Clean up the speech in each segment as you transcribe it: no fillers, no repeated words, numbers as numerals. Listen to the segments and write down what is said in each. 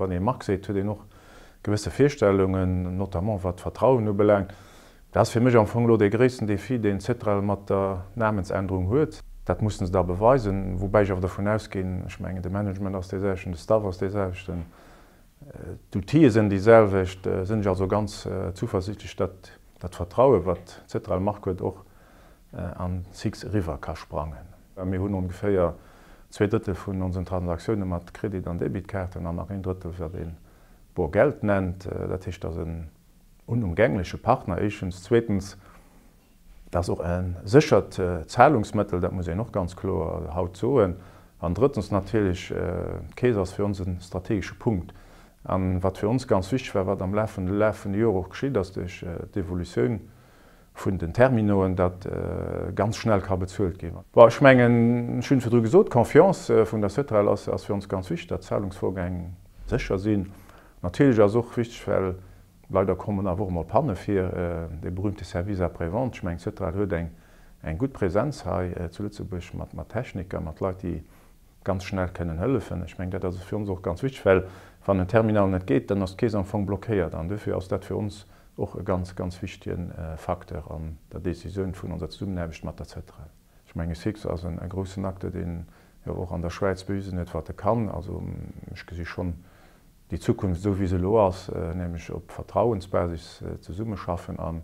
Wann ee Mark seet, huet een och gewësse Virstellungen, notamment wat d'Vertrauen ubelaangt. Dat ass fir mech am Fong elo dee gréissten Défi, deen Cetrel mat der Namensännerung huet. Dat mussen se da beweisen, woubäi ech awer dervun ausginn, ech mengen, de Management ass dee selwechten, de Staff ass dee selwechten, d'Outile sinn déi selwecht, sinn ech also ganz zuversichtlech, datt dat Vertraue wat Cetrel Mark huet, och an Six eriwwer ka sprangen. Mir hunn ongeféier 2/3 vun onsen Transaktioune mat Kredit an Debitkaarten an nach een Drëttel wat ee Borgeld nennt. Dat heescht, dat ass en unumgängleche Partner éischtens. Zweetens, dat ass och e séchert Zahlungsmëttel, dat muss een och ganz kloer haut soen. An drëttens natierlech, d'Keess ass fir ons e strategesche Punkt. A wat fir ons ganz wichteg war, wat am Laf vun de lafende Joer och geschitt ass duerch d'Evolutioun vun den Terminoen, datt ganz schnell ka bezuelt ginn. Bon, ech mengen, ech hunn virdru gesot, d'Confiance vun der Cetrel ass fir ons ganz wichteg, datt d'Zahlungsvorgäng sécher sinn. Natierlech ass och wichteg, well leider kommen awer och emol Panne vir, dee berühmte Service après-vente. Ech mengen, d'Cetrel huet eng gutt Präsenz hei zu Lëtzebuerg mat Techniker, mat Leit, déi ganz schnell kënnen hëllefen. Ech mengen, dat ass fir ons och ganz wichteg, well wann en Terminal net geet, dann ass d'Keess am Fong blockéiert. An duerfir ass dat fir ons och e ganz, ganz wichtige Facteur an der Décisioun vun onser Zesummenaarbecht mat der Cetrel. Ech menge Six ass e groussen Acteur, deen jo och an der Schwäiz bewisen huet, wat e kann. Also ech gesi schonn déi Zukunft esou wéi se elo ass, nämlech op Vertrauensbasis zesummeschaffen. An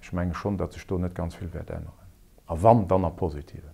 ech menge schonn, datt sech do net ganz vill wäert änneren. A wann, dann am Positiven.